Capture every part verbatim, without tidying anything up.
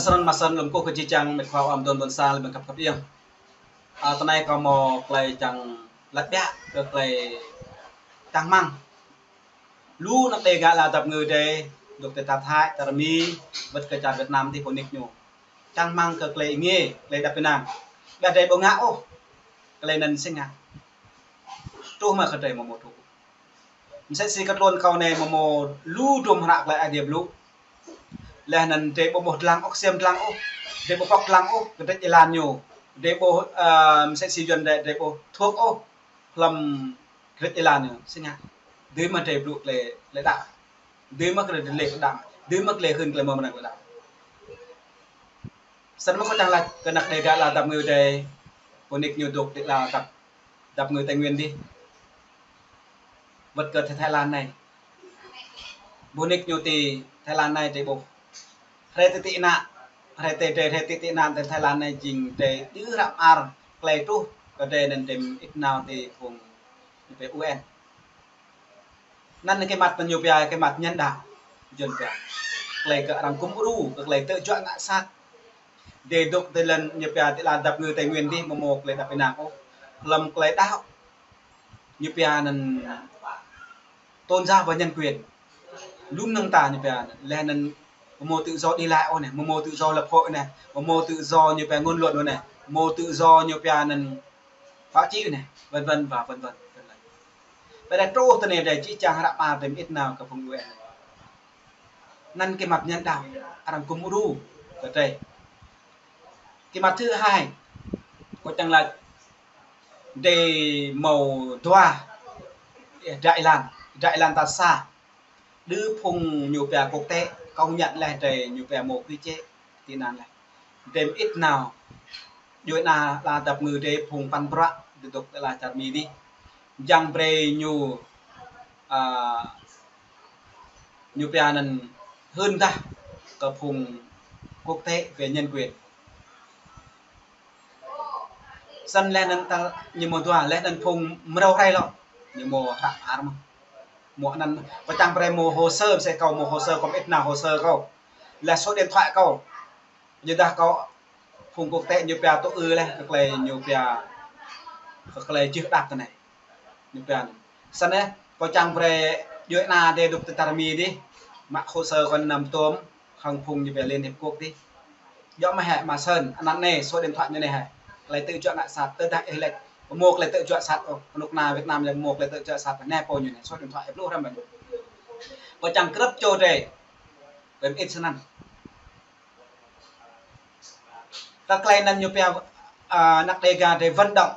Srăng mă srăng lŏm kơ kơ či čang mĕt khua ăm don don sa lĕ ƀing khăp khăp iăng. A, tơ anai kâo mơ̆ tơlơi čang lăi biă kơ tơlơi čang rơmang. Lu anăk Dêga ala dăp ngư drei, dŏ tơ ta Thái, ta Rơmi, wơ̆t kơ čar Việt Nam tih pô nik ñu. Čang rơmang kơ tơlơi ing, tơlơi đăp ƀing ană. Ƀiă drei ƀu ngă ôh. Tơlơi anŭn sĭt ngă. Truh mă kơ drei mơ̆ mơ̆ truh. Msĕ si kơ tluôn kâo anai mơ̆ mơ̆ lu dŭm hră tơlơi Aê Diê blŭ. Laih anŭn drei ƀu mơ̆ dlăng ôh, ksiêm dlăng ôh. Drei ƀu pŏk dlăng ôh, kơ drei jơlan ñu. Drei ƀu, a, msĕ si Yuan drei, drei ƀu thuăk ôh. Hlăm kret jơlan ñu, sĭt ngă. Dưi mă drei blŭ tơlơi, tơlơi đăo. Dưi mă kơ drei lĕ tơlơi đăo. Dưi mă tơlơi hưn tơlơi mơ̆ mơnăng tơlơi đăo. Sĭt mơ̆ kâo čang laĭ kơ anăk Dêga ala dăp ngư drei, pô nik ñu dŏ tơ ala dăp, dăp ngư Tây Nguyên dih. Wơ̆t kơ tơ Thái Lan anai. Pô nik ñu tơ Thái Lan anai drei ƀuh. Hrơi tơ tơ ană, hrơi tơ drei, hrơi tơ tơ ană tơ Thái Lan anai jing drei djơ̆ hră mơar, tơlơi truh kơ drei anŭn drei mơit nao tơ phung ñu pĕ U N. Anŭn kơ măt anŭn ñu pia kơ măt nhân đạo. Yuan pia. Tơlơi kơ arăng gum ru, kơ tơlơi tơjuă ngă sat. Drei dŏ tơ lŏn ñu pia tơ ala dăp ngư Tây Nguyên dih mơ̆ mơ̆ tơlơi đăp ƀing ană ôh. Hlăm tơlơi đăo. Ñu pia anŭn tôn giáo và nhân quyền. Lu mơnơ̆ng ta ñu pia anŭn. Laih anŭn mơ̆ mơ̆ tự do đi lại ôh anai, mơ̆ mơ̆ tự do lập hội anai, mơ̆ mơ̆ tự do ñu pia ngôn luận ôh anai, mơ̆ mơ̆ tự do ñu pia anŭn báo chí anai, vân vân và vân vân. Ƀiă drei truh tơ anai drei či čang hră mơar drei mơit nao kơ phung U N. Anŭn kơ măt nhân đạo, arăng gum ru kơ drei. Kơ măt thứ hai, kâo čang laĭ drei mơ̆ dua, ih, dra ilan, dra ilan ta sa. Đơ phung ñu pia quốc tế, công nhận laih drei ñu pia mơ̆ quy chế, tơ anŭn laih. Drei mơit nao, djuai ană ala dăp ngư drei phung păn bruă, dŏ tơ ala čar Mi dih. Čang brei ñu, a, ñu pia anŭn hưn dah kơ phung quốc tế về nhân quyền. Sĭt laih anŭn ta ñu mơ̆ dua, laih anŭn phung mrâo hrơi lŏ. Ñu mơ̆ hră mơar mơ̆. Mơ̆ anŭn, kâo čang brei mơ̆ hồ sơ, msĕ kâo mơ̆ hồ sơ, kâo mơit nao hồ sơ kâo. Laih số điện thoại kâo. Ñu dah kâo phung quốc tế ñu pia tŭ ư laih, kơ tơlơi ñu pia, kơ tơlơi čih đăp tơ anai. Ñu pia anŭn. Sĭt anai, kâo čang brei djuai ană drei dŏ tơ čar Mi dih, mă hồ sơ kâo anăm tôm, hăng phung ñu pia Liên Hiệp Quốc dih. Djơ̆ mơ̆ hĕ mă sĭt, anŭn anai, số điện thoại ñu anai hĕ. Tơlơi tơjuă ngă sat, tơdah ih laĭ, mơ̆ mơ̆ tơlơi tơjuă sat ôh, kơnuk kơna Việt Nam laĭ mơ̆ mơ̆ tơlơi tơjuă sat, anai pô ñu anai, số điện thoại ih blŭ hrăm anŭn. Kâo čang krăp čô drei, ƀing ih sĭt anŭn. Kơ tơlơi anŭn ñu pia, a, anăk Dêga drei vận động.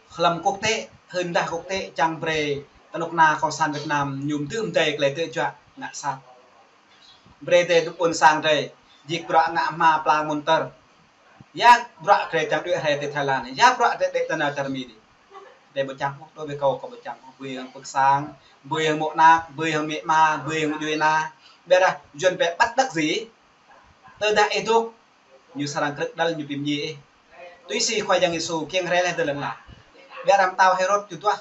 Hlăm quốc tế, hưn dah quốc tế, čang brei kơnuk kơna cộng sản Việt Nam ñu mơdưh mơdai tơlơi tơjuă ngă sat. Brei drei dŏ ƀôn sang drei, jik bruă ngă hma pla mơ̆n tơr. Ya bruă drei čang đuaĭ hrơi tơ Thái Lan, ya bruă drei đuaĭ tơ anăp čar Mi dih. Drei ƀu čang ôh, đối với kâo, kâo ƀu čang ôh, ƀơi hăng pơ sang, ƀơi hăng mơ̆ anăk, ƀơi hăng amĭ ama, ƀơi hăng djuai ană. Ƀiă dah, Yuan pia bất đắc dĩ. Tơdah ih dŏ, ñu srăng krư̆ đăl ñu pơmĭn ih. Tui si Khua Yang Yêsu kiăng rai laih tơ lŏn ala. Ƀiă dah pơtao Hêrôd ñu tuah.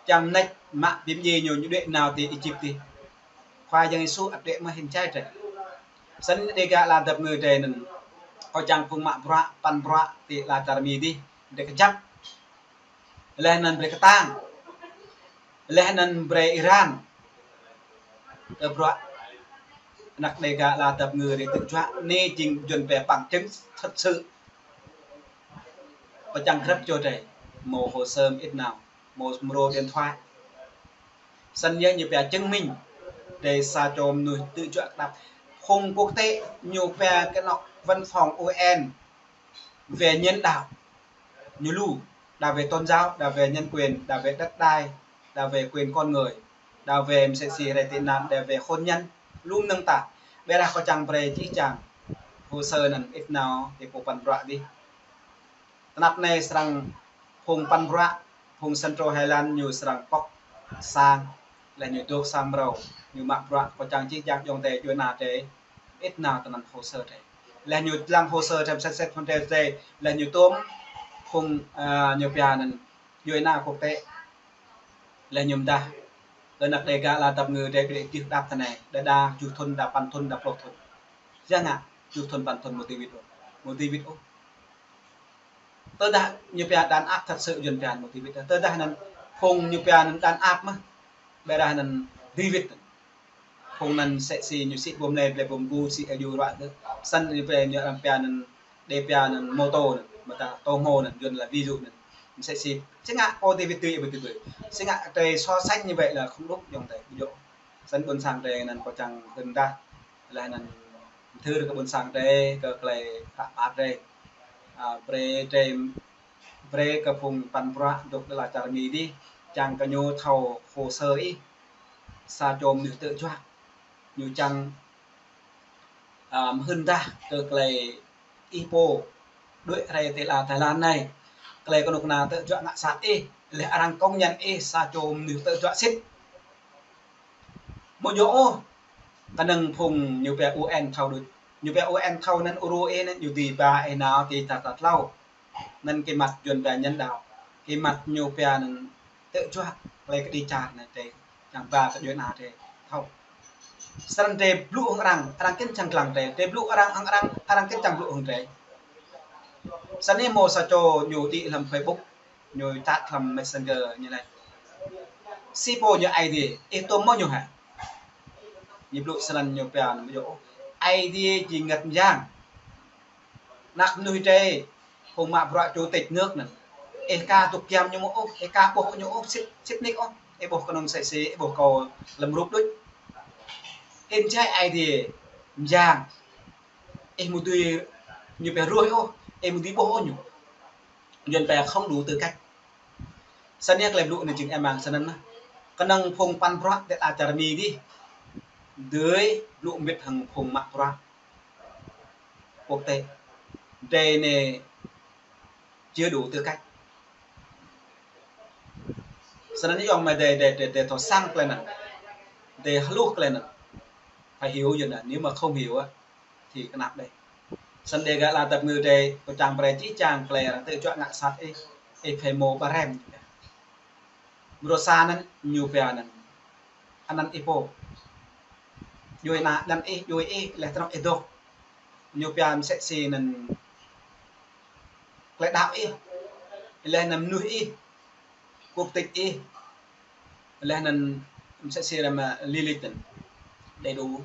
Čang mơneč mă pơmĭn ñu, ñu đuaĭ nao tơ Êjip dih. Khua Yang Yêsu ăt đuaĭ mơ̆ hin čai drei. Sĭt anai Dêga ala dăp ngư drei anŭn. Kâo čang phung mă bruă, păn bruă, tơ ala čar Mi dih. Drei kơjăp. Laih anŭn brei kơtang. Laih anŭn brei êran. Kơ bruă. Anăk Dêga ala dăp ngư drei tơjuă anai jing Yuan pia bằng chứng thật sự. Kâo čang krăp čô drei. Mơ̆ hồ sơ mơit nao. Mơ̆ mrô điện thoại. Sĭt yơh ñu pia chứng minh. Drei sa čô mơnuih tơjuă kơdăp. Phung quốc tế ñu pia kơ anŏ văn phòng U N về nhân đạo. Ñu lu, đa về tôn giáo, đa về nhân quyền, đa về đất đai, đa về quyền con người, đa về msĕ si rai tị nạn, đa về hôn nhân, lu mơnơ̆ng ta. Ƀiă dah kâo čang brei čih čang hồ sơ anŭn mơit nao tơ pô păn bruă dih. Tơnap anai srăng phung păn bruă, phung Central Highland ñu srăng pŏk sang, laih ñu dŏ sang mrâo, ñu mă bruă kâo čang čih čang djŏng tơ djuai ană drei, mơit nao tơ anăn hồ sơ drei. Laih ñu lăng hồ sơ drei, sĕt sĕt phun drei drei, laih ñu tôm phung, a, ñu pia anăn djuai ană quốc tế. Laih ñu mơdah Kơ anăk Đêga ala tăp ngư drei ƀu dưi đăp tơ anai, đa đa kjuh thŭn, đa păn thŭn, đa pluh thŭn. Yang ngă kjuh thŭn păn thŭn mơ̆ dưi wĭt ôh. Mơ̆ dưi wĭt ôh. Tơdah ñu pia đàn áp thật sự Yuan pia mơ̆ dưi wĭt. Tơdah anŭn phung ñu pia anŭn đàn áp mơ̆. Ƀiădah anŭn dưi wĭt. Phung anŭn sĕ si ñu sĭ bom lĕ, blĕ bom gu, sĭ aju ruă kơ. Săn ñu pia ñu arăng pia anŭn, đe pia anŭn mô tô anŭn, mơta tô mô anŭn, Yuan là ví dụ anŭn. Sĕ si, si ngă pô dưi wĭt dưi, ƀu dưi wĭt. Si ngă drei so sánh như vậy là không đúng, ayŏng adơi, ƀu djơ̆. Săn ƀôn sang drei anŭn kâo čang hơndah, laih anŭn mơthưr kơ ƀôn sang drei, kơ tơlơi hră phat drei. A, brơi drei, brơi kơ phung păn bruă dŏ tơlơi čar Mi dih, čang kơ ñu thâo hồ sơ ih, sa čô mơnuih tơjuă. Ñu čang, a, mơhưn dah kơ tơlơi ih pô đuaĭ rai tơlơi Thái Lan anai. Tơlơi kơnuk kơna tơjuă ngă sat ih, laih arăng công nhận ih sa čô mơnuih tơjuă sĭt. Mơ̆ djơ̆ ôh, kơnơ̆ng phung ñu pia U N thâo đôč. Ñu pia U N thâo anŭn uru ih anŭn ñu dưi ba ih nao ti tar tar tlâo. Anŭn kơ măt Yuan pia nhân đạo. Kơ măt ñu pia anŭn tơjuă, tơlơi kơđi čar anŭn drei, čang ba kơ djuai ana drei thâo. Săn drei blŭ hăng arăng, arăng kĭn čang lăng drei, drei blŭ arăng hăng arăng, arăng kĭn čang blŭ hăng drei. Săn anai mơ̆ sa čô ñu đĭ hlăm Facebook, ñu chat hlăm Messenger ñu laĭ: Si pô ñu Aê Diê, ih tuôm mơ̆ ñu hă? Ñu blŭ săn anŭn ñu pia anŭn ƀu djơ̆ ôh. Aê Diê jing ngăt mơyang. Anăk mơnuih drei, phung mă bruă chủ tịch nước anŭn. Ih ka tŭk giăm ñu mơ̆ ôh, ih ka ƀuh ñu ôh, sĭt, sĭt nik ôh. Ih ƀuh kơnơ̆ng sĕ si, ih ƀuh kâo lơ̆m rup đôč. Hĭn jai Aê Diê mơyang. Ih mơ̆ dưi ñu pia ruih ôh, ih mơ̆ dưi ƀuh ôh ñu. Yuan pia không đủ tư cách. Săn anai tơlơi blŭ anai jing ih mang săn anŭn. Kơnơ̆ng phung păn bruă tơlơi čar Mi dih, dưi blŭ mĭt hăng phung mă bruă quốc tế. Drei anai chưa đủ tư cách. Săn anai ayŏng amai adơi, adơi, adơi, adơi thâo săng tơlơi anŭn. Adơi hluh tơlơi anŭn. Phải hiểu Yuan anŭn, nếu mà không hiểu á, thì kơnăp đơi. Săn Đêga ala tăp ngư drei, kâo čang brơi čih čang tơlơi arăng tơjuă ngă sat ih, ih phải mơ̆ ba rem. Mrô sa anŭn ñu pia anŭn, anăn ih pô. Djuai ana anăn ih, djuai ih, laih tơnŏ ih dŏ. Ñu pia mơ̆ sĕ si anŭn tơlơi đaŏ ih, laih anŭn mơnuih ih, quốc tịch ih, laih anŭn mơ̆ sĕ si anŭn mă lý lịch anŭn đầy đủ.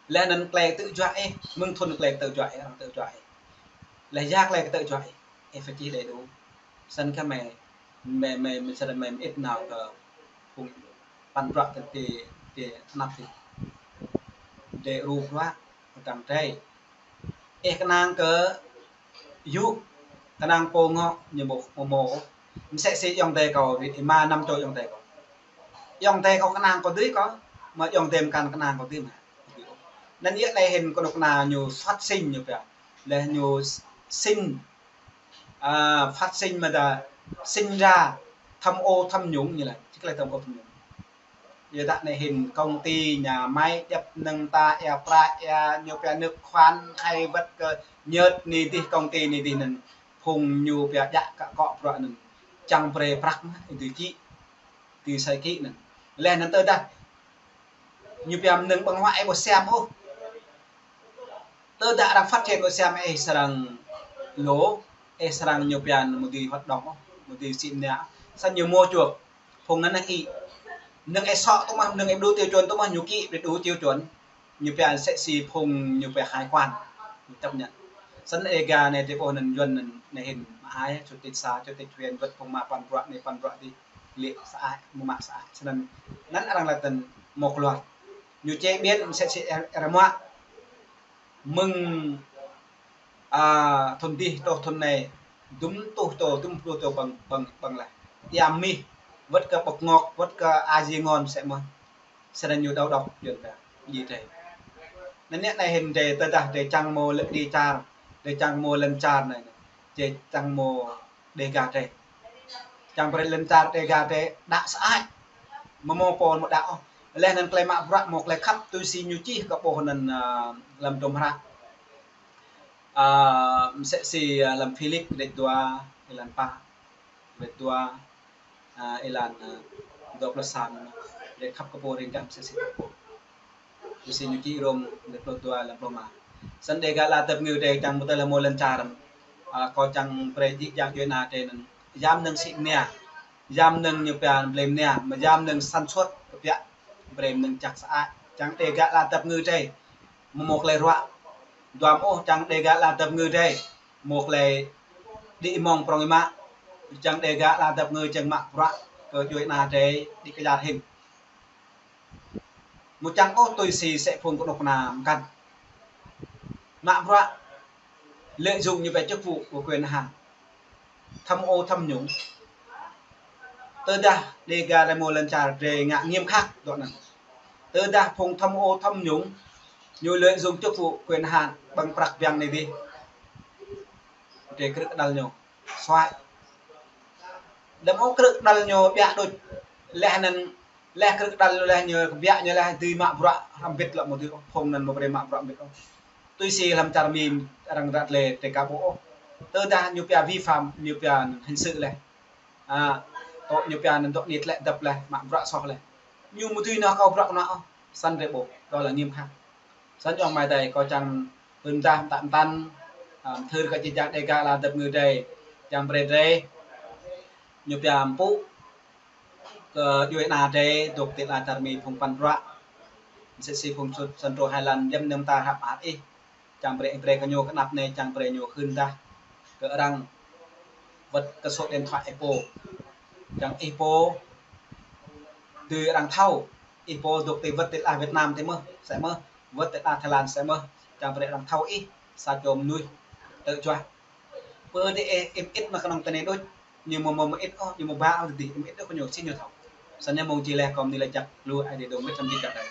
Laih anŭn tơlơi tơjuă ih, mơ̆ng thŭn tơlơi tơjuă ih, arăng tơjuă ih. Laih ya tơlơi tơjuă ih, ih phải čih đầy đủ. Săn kơ mơi, mơi, mơi, mơi săn mơi mơit nao kơ phung păn bruă tơ ti, ti anăp ti. Drei ru bruă, kơtang drei. Ih kơnang kơ yŭ, kơnang pô ngŏ ñu ƀu mơ̆ mơ̆. Mơ̆ sĕ si ayŏng adơi kâo, ih mă năm čô ayŏng adơi kâo. Ayŏng adơi kâo kơnang kâo dưi kâo, mơ̆ ayŏng adơi mơkăn kơnang kâo dưi mơ̆. Anŭn yơh anai hĭn kơnuk kơna ñu phát sinh ñu pia. Laih ñu sinh, a, phát sinh mơ̆ đa sinh ra tham ô tham nhũng ñu laĭ. Čih tơlơi tham ô tham nhũng. Yua dah anai hĭn công ty, nhà máy, djăp mơnơ̆ng ta, ia prăk, ia ñu pia nước khoáng, khai wơ̆t kơ ñơt anai dih, công ty anai dih anŭn. Phung ñu pia djă kơ akŏ bruă anŭn. Čang brơi prăk mơ̆, ih dưi kĭ, dưi sai kĭ anŭn. Laih anŭn tơdah ñu pia mơnơ̆ng ƀơ̆ng huă ih ƀu siam ôh. Tơdah arăng phát hiện ƀu siam ih srăng lŏ, ih srăng ñu pia mơ̆ dưi hoạt động ôh, mơ̆ dưi sĭ mơnia. Săn ñu mơ̆ čuăk. Phung anŭn năng ih. Mơnơ̆ng ih sŏ tŭ mơ̆, mơnơ̆ng ih ƀu đủ tiêu chuẩn tŭ mơ̆, ñu kĭ ƀu đủ tiêu chuẩn. Ñu pia sĕ si phung ñu pia hải quan. Ñu chấp nhận. Săn Đêga anai drei ƀuh anŭn Yuan anŭn, anai hĭn mă ai, chủ tịch xã, chủ tịch huyện, wơ̆t phung mă păn bruă anai păn bruă dih. Lĕ xã, mơ̆ mă xã. Săn anŭn, anŭn arăng laĭ tơ̆n mơ̆ kơluar. Ñu chế biến mơ̆ sĕ si ih, ih rơmă. Mơ̆ng, a, thŭn dih truh thŭn anai, dŭm tuh tô, dŭm pluh tô ƀơ̆ng, ƀơ̆ng, ƀơ̆ng laih. Ia mih, wơ̆t kơ bột ngọt, wơ̆t kơ a ji ngon mơ̆ sĕ mơ̆. Săn anŭn ñu đau độc Yuan pia, djơ̆ drei. Anŭn yơh anai hĭn drei tơdah drei čang mơ̆ lĕ kơđi čar, drei čang mơ̆ lŏn čar anai, drei čang mơ̆ Đêga drei. Čang brơi lŏn čar Đêga drei đaŏ sơăi. Mơ̆ mơ̆ pô mơ̆ đaŏ ôh. Laih anŭn tơlơi mă bruă mơ̆ tơlơi khăp tui si ñu čih kơ ƀuh anŭn, a, lăm dôm hră. A, mơ̆ sĕ si, a, lăm Philip kơđĕč dua, êlan pă, kơđĕč dua, a, êlan, a, dua pluh sa anŭn. Lĕ khăp kơ pô ring čang sĭ sĭ pô. Tui si ñu čih Rôm, lĕ pluh dua, lĕ pluh rơma. Săn Dega ala tơpơngư drei čang mơtơl hmâo lŏn čar. A, kâo čang brơi djik djak djuai ana drei anŭn. Yam mơnơ̆ng sĭ mơnia. Yam mơnơ̆ng ñu pia blơi mơnia. Mơ̆ yam mơnơ̆ng sản xuất kơ biă. Brơi mơnơ̆ng čăk sơăi. Čang Dega ala tơpơngư drei. Mơ̆ hmâo tơlơi ruă. Duăm ôh čang Dega ala tơpơngư drei. Hmâo tơlơi đĭ mơ̆ng prong ih mă. Čang Dega ala tơpơngư čang mă bruă kơ djuai ana drei đĭ kơyar hĭn. Mơ̆ čang ôh tui si sĕ phung kơnuk kơna mơkăn. Mă bruă lợi dụng ñu pia chức vụ kơ quyền hạn. Tham ô tham nhũng. Tơdah Dega drei hmâo lŏn čar drei ngă nghiêm khắc dŏ anŭn. Tơdah phung tham ô tham nhũng ñu lợi dụng chức vụ quyền hạn ƀơ̆ng prăk biăng anai dih. Drei krư̆ kơđăl ñu. Suaĭ. Đăm ôh krư̆ kơđăl ñu biă đôč. Laih anŭn, laih krư̆ kơđăl ñu laih ñu biă ñu laih dưi mă bruă hrŏm hơbĭt lŏ mơ̆ dưi ôh, phung anŭn mơ̆ brơi mă bruă hơbĭt ôh. Tui si hlăm čar Mi arăng ră lĕ tê ka ƀô̆ ôh. Tơdah ñu pia vi phạm, ñu pia hình sự laih. A, tŏ ñu pia anŭn dŏ nit laih, dăp laih, mă bruă soh laih. Ñu mơ̆ dưi nao kơ bruă kơnuk ôh, săn drei ƀô̆, đó là nghiêm khắc. Săn yŏng amai adơi kâo čang hưn dah mơtă mơtăn, a, mơthưr kơ djik djak Dega ala tơpơngư drei, čang brơi drei. Ñu pia mpŭ kơ djuai ana drei dŏ ti ala čar Mi phung păn bruă. Sĭ sĭ phung sut săn trô hai lăn, yam mơnơ̆ng ta hăp ăt ih. Čang brơi, brơi kơ ñu kơnăp anai, čang brơi ñu hưn dah kơ arăng wơ̆t kơ số điện thoại ih pô. Čang ih pô dưi arăng thâo, ih pô dŏ ti wơ̆t ti ala Việt Nam ti mơ̆, sĕ mơ̆, wơ̆t ti ala Thái Lan sĕ mơ̆, čang brơi arăng thâo ih, sa čô mơnuih tơjuă. Pơ dih ih, ih mơit mă kơnơ̆ng tơnai đôč, ñu mơ̆ mơit ôh, ñu mơ̆ ba ôh dih, ih mơit ôh kơ ñu, sĭ ñu thâo. Săn anai mơ̆ng či laih kơ mơ̆ng anai lĕ jak lu ai dih dŏ mơit săn dih kơ adơi.